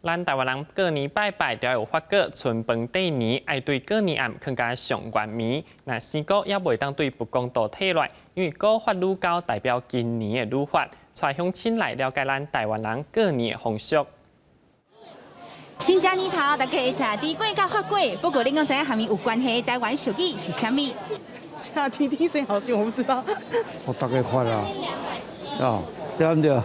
咱台灣人過年拜拜，著愛有發粿，春飯綴年，愛對過年暗囥共上懸暝。若生果也袂當對佛公度退落，因為果發愈厚，代表今年會愈發。帶鄉親來了解咱台灣人過年的風俗。新正年頭，大家會食豬粿佮發粿。不過，你敢知影和伊有關係的台灣俗語是啥物？食甜甜生好心，我不知道。我大概發啦，哦，對毋對？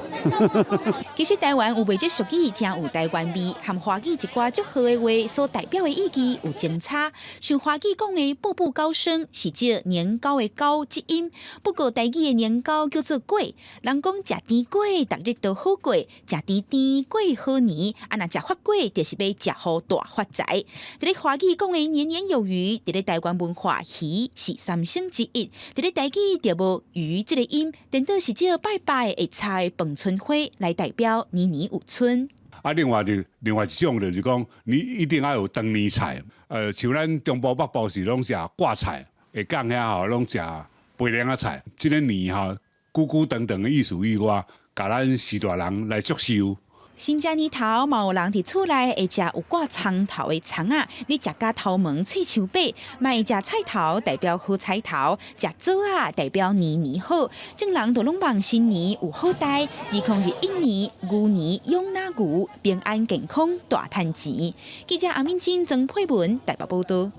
其實台灣有袂少俗語，誠有台灣味，和華語一寡祝賀的話所代表的意義有相差。像華語講的步步高升，是借年糕的糕這音，不過台語的年糕叫做粿。人講食甜粿，逐日都好過；食甜甜過好年。啊，若食發粿，就是欲食予大發財。佇咧華語講的年年有餘，佇咧台灣文化魚是三牲之一。佇咧台語就無魚這个音，顛倒是借拜拜會插的飯春花來代表年年有春。啊，另外就另外一種就是講，你一定愛有長年菜。像咱中部北部是攏食掛菜，下港遐吼攏食白涼仔菜。這个年吼久久長長的意思以外，共咱序大人來祝壽。新正年頭，嘛有人佇厝內會食有掛蔥頭的蔥仔，欲食甲頭毛喙鬚白；嘛會食菜頭，代表好彩頭；食棗仔，代表年年好。眾人都攏望新年有好代，2021年牛年勇若牛，平安健康大趁錢。記者阿敏珍、曾佩文台北報導。